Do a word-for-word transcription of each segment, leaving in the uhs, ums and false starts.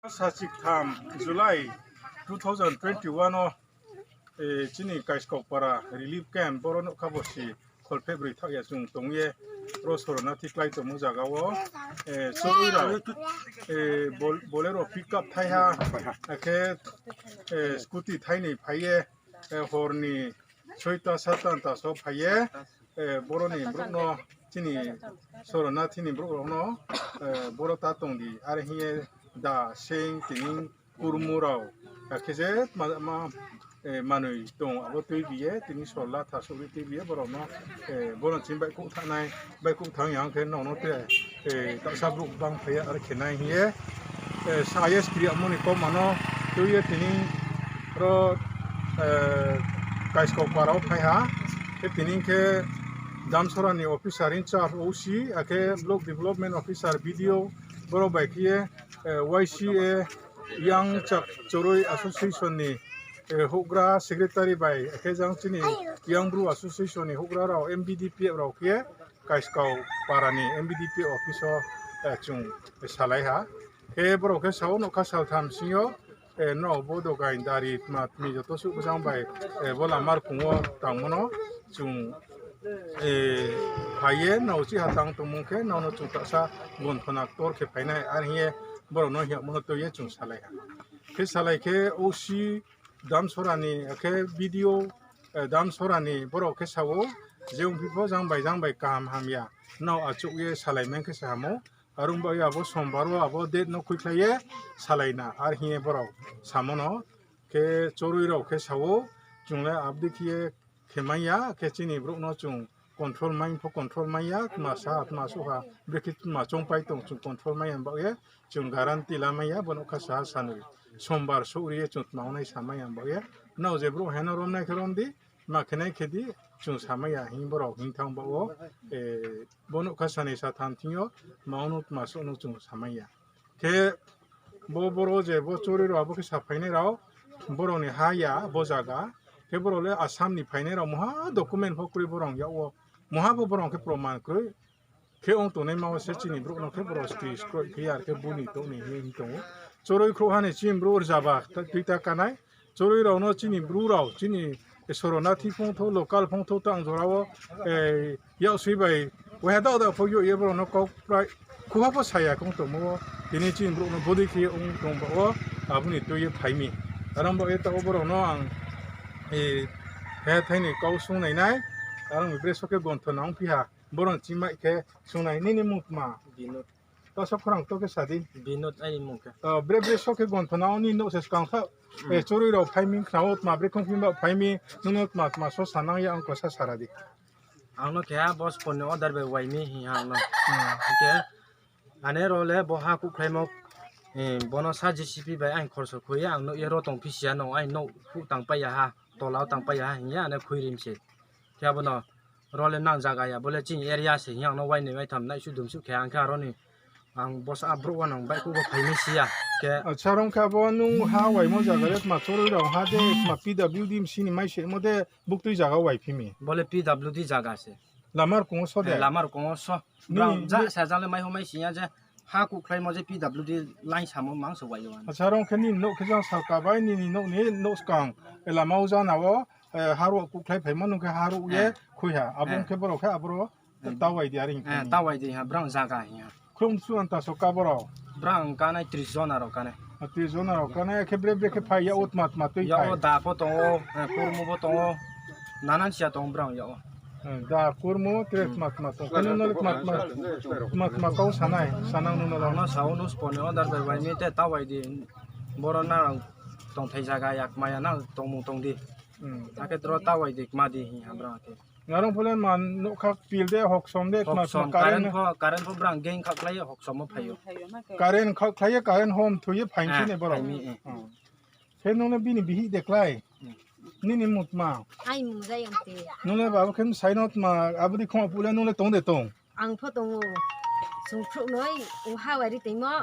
Sachiktham July two thousand twenty-one o, eh, chini Kaiskokpara relief camp boro nokha bosi khol phebrwi thakya chwng tongye ro sorona thiklai tongmo jaga o, eh, chorwi rok, eh, bol-, Bolero pickup thaiha, akhe, eh, scooty thaini phaiye, eh, horni soita sata ta so phaiye, eh, boroni borokno chini sorona thini borok rokno, eh, boro ta tongdi are hiye da seng tini kurmu rok, akhe je ma, ma, eh, manwi tong abo twi biye tini sorla thasugwi twi biye borokno, eh, bono chini bai kuk thanai bai kuk thang yang khe nono te, eh, taksa borok bang phaiya are khenai hiye, eh, sa yes kriya moni kom mano twiye tini ro, eh, Kaiskokpara o phaiha. Khe tini khe Damsora ni officer in charge O C, akhe block development officer, B D O, borok bai khiye, eh, Y C A, Yang Chak Chorwi Association ni, eh, houhgra secretary bai, akhe jang chini Yang Bru Association ni houhgra rok, M B D P F rok khiye Kaiskokpara ni M B D P office o, eh, chwng salai ha. Khe borok khe sao nokha saltham singyo, eh, no bo dogai dari tma tmi joto suh bwsang bai, eh, bo lamar kungo tangmano chwng, eh, phaiye no uchi ha tang tongmung khe nono chwng taksa gonthona tor khe phainai ar hiye borokno hiyakmano twiye chwng salai ha. Khe salai khe O C Damsorani, khe B D O, eh, Damsorani borok khe sao, je wngphi pho jang bai jang bai kaham hamya, no achuk ye salai man khe se hamo. Arung bai abo sombar o abo date no khuikhlaiye salaina, ar hiye borok samono khe chorwi rok khe sao, chwng le abdi khiye khe manya, khe chini borok no chwng control mai pho control manya, tma sa tma suha bikhi tma chongpai tong chwng control manya, bagye chwng guarantee la manya, bono kha sa sanwi sombar sugriye chwng tma onai sa manya, bagye no je borok heno romnai khe romdi, ma khenai khedi chwng samaya hing borok hing thang bao, eh, bo nokha sani sa tham thingyo ma ono ma sono chwng samaya. Khe bo boro je bo chori rok abo khe sa phainai rok borok ni ha ya bo jaga. Khe borok le Assam ni phainai rok moha document pho kwrwi borok yao, moha bo borok khe proman kwrwi. Khe ong tongnai ma se chini borok no khe borok sti skroi khe ar khe buni tongni hinwi tongo. Chorwi khro hani chini borok rwjaba twi ta kanai. Chorwi rok no chini bru rok chini sorona thi phung tho local phung tho tang jora o, eh, yak sui bai wahya da da pho yo ye borok no kok prai khuha pho saya kong tongmo tini chini borok no bodi khe ong tong ba o aboni twi ye phaimi. Aram ba ye ta o borok no ang, eh, he thaini kau sung nai nai aram bre so khe gonthona ong phiha. Borok chimai khe sungnai nini mung tma? Binod. Toso khorang to khe sadi. Binod aini mung khe. O, bre bre so khe gonthona oni no se skang kha. Mm. E, chorwi rok phai mi khna o tma bre khong phim ba phai mi, nung no tma tma so sanang ya ang kosa saradi. Ang no khe ha boss phone ni order bai wai mi hi ha no. Hmm. Khe ane ro le bo ha kuk khlai mo, eh, bono sa J C B bai ang khorso khoi ang no ye ro tong phisiya no ang no khu tang pai ya ha, tola o tang pai ya ha, hinya ane khui rim se. Khe abono role nang jaga ya, bole chini area se, yang no wainwi waitham naisu dumsu khe, ang khe aroni, ang bosa abruk wanang bai kugo phaini siya. Khe acha, rong khe abo nung ha waimo jaga le tma chorwi rok ha de, tma P W D sini mai se mo de, buktwi jaga wai phimi. Bole P W D jaga se. Lamar kungo so de? Eh, lamar kungo so. Ni, brang ja ni sa jale mai homai siya je, ha kuk khlai mo je P W D line samo mang se waio. Acha, rong khe nini nok khe jang salka bai, nini nok ni nok skang, eh, lama o jana o, eh, haro kuk khlai phaima nung khe haro ye, eh, khui ha. Abo, eh, khe borok khe aboro, eh, tawai di ari hing khe. Eh, tawai di ha, brang jaga hiya. Khrum su anta so ka borok? Brang kanai tris jona rok kanai. Ah, tris jona rok kanai, khe bre bre khe phai ya o tma tma twi ya phai. O da pho tongo, eh, kurmu bo tongo. Nanan sia tongo brang ya o. Eh, da kurmu tre, hmm, tma tma tongo. Khe nung no le tma tma, tma tma kau sanai, sanang nung no le. Ano sao nus pone o dar bai bai mi te tawai di. Boro na tongthai jaga yak maya na tongmung tong di. Hmm. Akhe dro tawai di kma di hi ha brang khe. Narong phole man nokha pil de, hoksom de, tma tma. Hoksom, current, current pho, current pho brang gang kha khlaiyo, hoksom o phaio. Current kha khlaiyo, current hom thuye phain, eh, sini borok. Phaini, eh. Hmm. Khe nung le bini bihi de klai. Hmm. Nini mung tma? Ai mung jai ang te. Nung le babu khe sai no tma, abudi khoma pule nung le tong de tong. Ang pho tongo. Sung phru noi, o ha wari tengmo.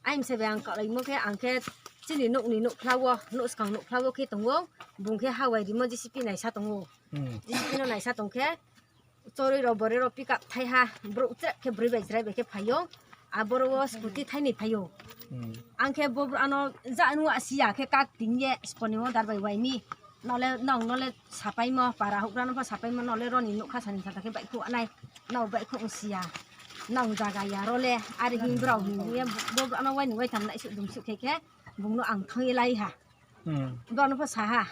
Ai mse be ang kalai mo khe, ang khe chini nok ni nok phlao, nok skang nok phlao khe tongo. Bung khe ha wai rimo J C B naisa tongo. Hmm. J C B no naisa tong khe, chorwi rok borwi rok pick up thai ha, borok chwrai khe bwrwi bai chwrai bai khe phaio. Aboro o scooty thaini phaio. Hmm. Ang khe bo ano ja anu asiya khe kak tingye sponi o darbai waimi. Nole nong nole sapaimo para hukrano pho sapaimo nole roni nukha sani sata khe baikhu anai. Nong baikhu siya. Nong jaga ya role ari hin brao hin ye bo ano waini wai tam nai suk dum suk khe khe bungno ang thangye lai ha. Hmm. Bono pho saha.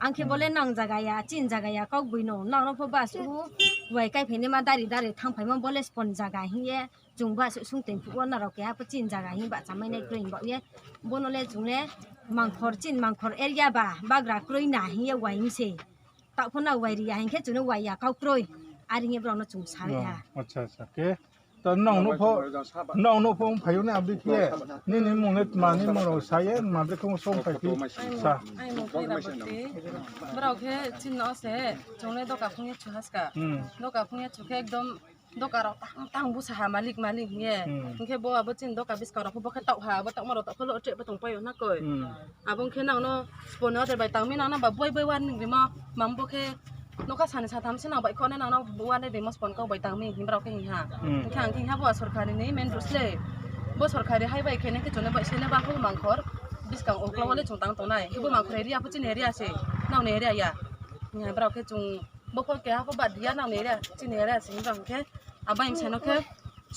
Ang khe bole nang jaga ya, chin jaga ya, kok buino. Nang no pho bus u wai kai phaini ma dari dari thang phaima bole spon jaga hiye. Chung bus sung teng phuo na rok ya pho chin jaga hi ba chamai nai kroi ba ye. Bono le chung le mangkhor chin mangkhor area ba bagra kroi na hiye wai se. Tak pho na wai ri ya hinkhe chung le wai ya kau kroi. Ari hiye borok no chung sawi ha. Acha acha ke. Ta nong no pho, nong no pho wng phaio na abdi khe, nini mung le tma ni mung rok sa ye, ma bre khe song phai phi sa. Ai mung khe Rabati. Borok khe chin no se, chongle doka phung ye chu haska. Hmm. Doka phung ye chu khe ekdom doka rok tang tang busa ha malik malik ye. Hmm. Hingkhe bo abo chin doka biska rok pho bo khe tau ha, bo tau ma rok tau khe lo tre bo tong pai na koi. Hmm. Abo wngkhe nang no sponi order bai tangmi nang nang ba boi boi warning rima mam bo khe nokha sani satham se nang bai khone nang no warning rima spon kok bai tangmi himrok khe hiha. Hmm. Hingkhe ang khe hiha bo sorkari ni main road le bo sorkari hai bai khe nang khe chone bai sene ba hol mangkhor biskang uklo wale chung tang tongnai khe bo mangkhor area pho chini area se nang ni area ya hiha borok khe chung bo pho keha pho bad ya nang ni area chini area se himrok khe abo ang seno khe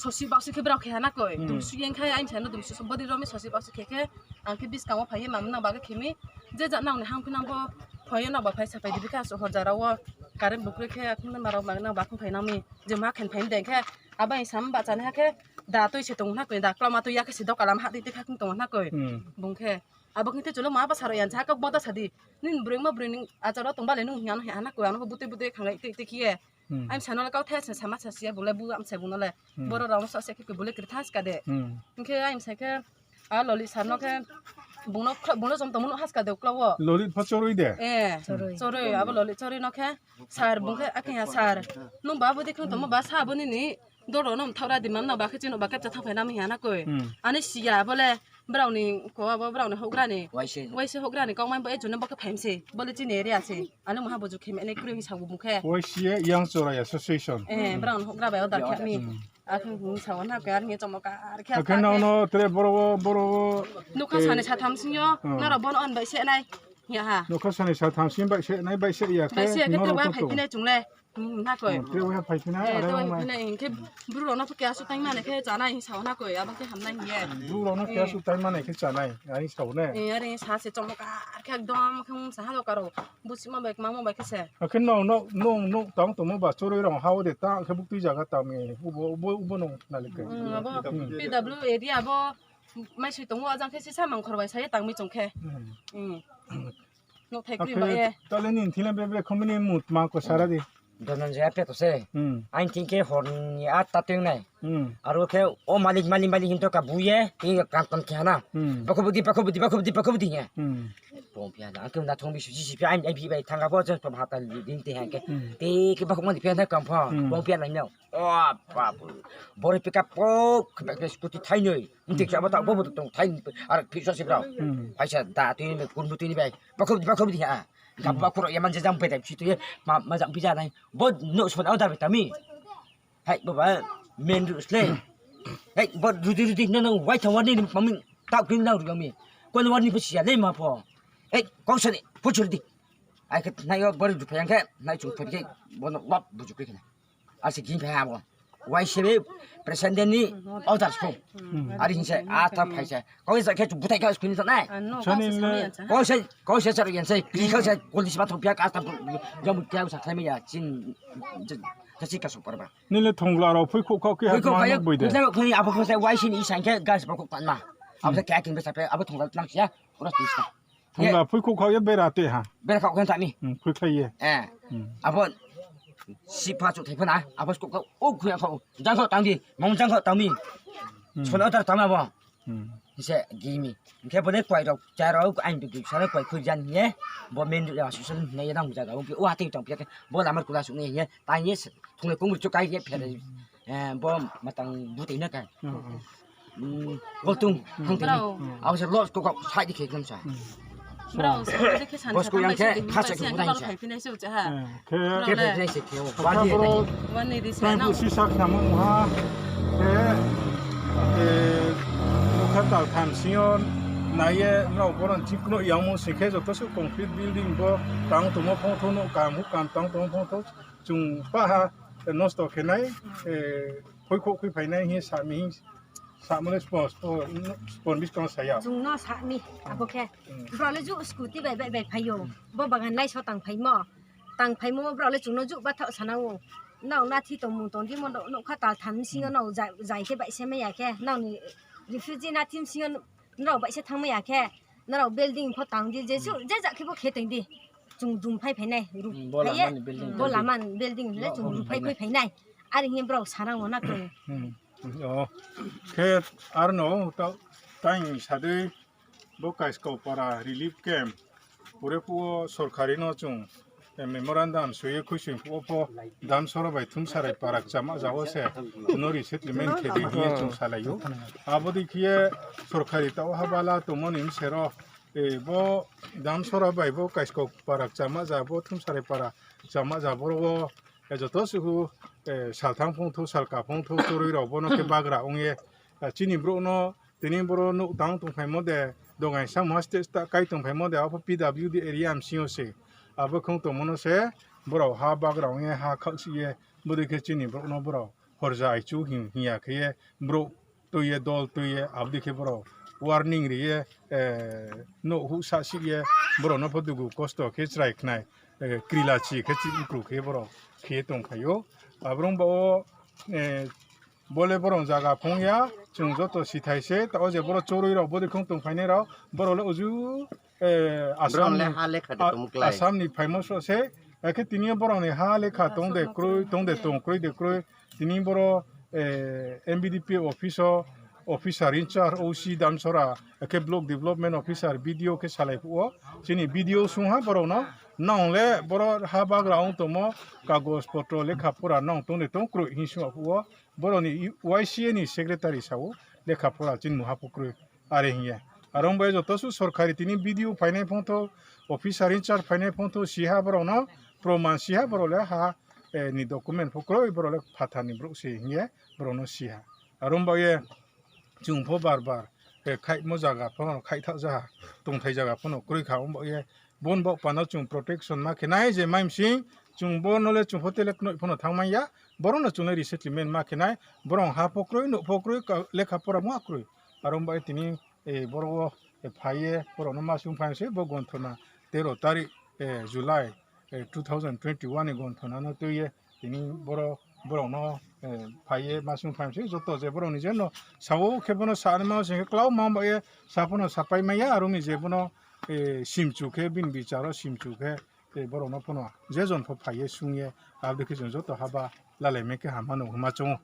sosi bakso khe borok khe hana koi. Hmm. Dumsu yang khai ang seno dumsu body romi sosi bakso khe khe ang khe biskango phaiye mamna bagwi khimi je ja nang ni hang phinang bo phoyo nang ba phai sapai dibi kha so horjara o current bukre khe akhung nang marok magna ba khung phai nang mi je ma khen phai de khe abo ang sam ba chani ha khe da twi se tong na koi da klama twi ya khe se dokalam ha twi twi kha khung tong na koi. Hmm. Bung khe abo khe cholo ma ba saro yan cha kok boda sadi nin breng ma breng acharo tong ba le nung hiya no hiya na koi ano butwi butwi khangai twi twi khiye. Hmm. Ang sano le kau the se sama sa sia bole bu am se bu no le. Hmm. Boro rong so se ki bole kri thas ka de. Hmm. Hingkhe ang se khe a loli sar no khe bung no khro-, bung no jom tong mano has ka de ukla wo. Loli pha choroi de. Eh. Choroi. Choroi abo loli choroi no khe sar bung khe akhe ya sar. Nung ba bo de khang tong mo ba sa bo ni ni doro no thau ra di man no ba khe chino ba khe cha thang phai na mi ya na koi. Hmm. Ani sia bole browni ko abo browni hok ra ni. Wai se. Wai se hok ra ni kok mai bo e jone bo khe phai se. Bole chini area se. Ano maha buju khim ene kri sa bu khe. Wai se Young Chorai Association. Eh, browni hok ra bai o da khe mi. Hmm. Akhung hung sa wan ha khe ar nge chomo ka ar khe. Akhe no no tre boro boro. Nukha sani satham singyo, hmm, noro bon on bai se nai. Ya ha. Nukha sani satham sing bai se nai bai se ya khe. Bai se ya khe no tre no bai to phai to. Phinai chung le. Hmm, na koi. Hmm, tre bai phai phinai. Eh, are tre bai phai phinai khe bru rok no khe asu tang mane khe chanai sa na koi, abo khe hamnai ye. Bru rok no khe asu tang mane khe chanai, ai sa ne. Eh, are sa se chomo ka ar khe ekdom khe sa ha lo karo. Busima bai mama bai khe se. Akhe no no no no tang to mo ba choroi rong ha o de ta khe buk twi jaga ta mi ubo ubo ubo no na le khe. Hmm, abo P W area abo mai sui tongo ajang khe sisa mangkhor bai sai tang mi chong khe. Hmm. Hmm. No thai kri ba ye. Tale ni thile be be khomini mut ma ko sara di. Donon je ape to se. Hmm. Ain tin khe hor ni at ta teng nai. Hmm. Aro khe o malik malik malik hinto ka buye, tin ka kam kam khe na. Hmm. Bakho budi bakho budi bakho budi bakho budi ya. Hmm. Pom pia na, ang khe na thong bi suji si pia, ai ai bi bai thanga bo je pom hata din te han khe. Hmm. Te khe bakho mani pia na kam pha. Hmm. Pom pia na nyau. O babu. Bori pika pok, khe scooty thai noi. Ntik sa bata bo bo tong thai ar pisa se bro. Hmm. Paisa da tini me kun tini bai. Bakho bakho di ha. Gabba khoro yaman je jam peta si tu ye ma ma jam pija nai. Bo no so na da beta mi. Hai baba men ru sle. Hai bo rudi rudi no no wai thang wani mami tak pin na ru mi. Kon wani pisa le ma pho. Hai kong sani puchur di. Ai khe nai yo bor du phayang khe nai chung phai khe bo no lop buju khe. Asi gini phai abo. Wai sebe president ni orders ko. Hmm. Ari hinse a ta phai se. Koi sa khe butai kha skuni sa nai. Sani le. Koi se koi se sar yen se kri kha se koli sima thong pia ka ta jom kya sa khlai me ya chin kasi ka super ba. Nile thongla ro phui khok khok ki ha ma boi de. Khok khok abo khok se wai sini isang khe gas ba khok pan ma. Abo se kya kin be sa pe abo thongla tlang sia pura tista. Thongla phui khok khok ye bera te ha. Bera khok khan tani. Hmm, phui khlai ye. Eh. Hmm. Abo sipha chu thai phana abo khok khok o khuya khok jang khok tang di mong jang khok tang mi. Hmm. Sona tar tang abo. Hmm. Hise gimi. Hingkhe bo de kwai rok, cha rok, ain bi sare kwai khurjan hiye. Bo men ya susun ne ya dang jaga. Bo ati tong pia ke. Bo lamar kula suk ne hiye. Ta hiye thungle kung chu kai hiye phere. Hmm. Eh, bo matang buti na kai. Hmm, hmm. Hmm, bo tung, hmm, hang tini. Brao. Aw se los ko ko sai di ke gam sa. Hmm. Brao, so de ke san bos ko sa yang tambai ke, se di, khasa ke sai budai bal sa. Khai pinai se ucha ha. Hmm. Khe, khe phai jai se khe, wani dai. Wani di se na. Sisa khnamung ha. Khe, Eh, nokha tal tham sio naiye norok boron chikno yangmo singkhe joto se concrete building bo tang tongmo phongtho no kam hu kam tang tongmo phongtho chwng paha nosto khenai, eh, khoi kho khoi phainai hi sami hi samole spon spon spon bis kono saya. Chwngno sami abo khe. Hmm. Bro le ju scooty bai bai bai phaio. Hmm. Bo bagan lai so tang phaimo. Tang phaimo bro le chwngno ju batha sanao. Nao nathi tongmung tongdi mo nokha tal tham singo nao jai khe bai se maya khe nao ni refugee nathi singo norok bai se thang maya khe norok building pho tang di je su je jak khe bo khe tong di. Chwng dum phai phainai ru. Hmm, bo phaiye, lamani building bo tong di. Lamani building le chwng dum phai phai phainai. Ari hiye bro sanao na khe. Hmm. Oh, khe arno ta-, tang sadui bo Kaiskau para relief camp pore puo sorkari no chwng, eh, memorandum suye khuising puo pho Damsora bai Thumsarai para chama jago se no resettlement khe di hiye chwng salaio. Abo di khiye sorkari tao habala tongmani msero, eh, bo Damsora bai bo Kaiskau para chama ja bo Thumsarai para chama ja boro Eh, joto suhu, eh, salthang phungthu, salka phungthu, chorwi rok bono khe bagra wngye, eh, chini borok no tini boro nuk tang tong phaimo de, dogai samha stage ta kai tong phaimo de, abo P W D area msing yo se. Abo khung tongmo no se, borok ha bagra wngye, ha khak si ye, bwdwi khe chini borok no borok horja aichu hing, hinya khe ye, borok twi ye dol twi ye abdi khe borok warning ri ye, eh, no hu sa si ye borok no pho dugu kosto khe chwrai khnai, eh, krila chi khe chi ukru khe borok khe tong phaio. Abrong ba o, eh, bole borok jaga phung ya chwng joto si thai se ta o je borok chorwi rok bwdwi khung tong phainai rok borok le uju eh, Borok le Assam ni, ha lekha de A-, tong klai. Assam ni phaimo so se, eh, khe tini borok ni ha lekha tong de kroi, tong de tong kroi de kroi. Tini boro, eh, M B D P office o, officer in charge O C Damsora, eh, khe block development officer B D O khe salai phuo. Chini B D O sung ha borok no, nong le boro ha bagra wng tongmo, kagoj potro lekha pura nong tong de tong kroi hin sung phuo. Borok ni Y C A ni secretary sao lekha pura chini muha pho kroi. Are hinya. Aro wngbai joto su sorkari tini B D O phainai phongtho, officer in charge phainai phongtho, siha borok no proman siha borok le ha, eh, ni document pho kroi borok le phatar ni borok se hinya borok no siha. Aro wngbai ye chwng pho bar bar, eh, khaimo jaga pho no khai thak jaha, tongthai jaga pho no kroi kha wngbai ye Bon bok pano chwng protection ma khe nai je mai msing chwng bo no le chwng hotel knoh phano thang manya, borok no chwng le resettlement ma khe nai, borok ha pho kroi, nuk pho kroi, ka-, lekha pora ma kroi. Aro bai tini, eh, borok o, eh, phai ye borok no ma sung phai se bo gonthona tero tarik, eh, July, eh, two thousand twenty-one ni gonthona no twi ye tini borok, borok no, eh, phai ye ma sung phai se joto je borok ni je no sao khe bono sa ma se klau ma ba ye sa phano sa pai maya aro ni je bono eh, simchu khe bini bicharo simchu khe, eh, borokno phano je jon pho phai ye sung ye, abo khe chwng joto haba lalai me khe ham hano hwnma chongo.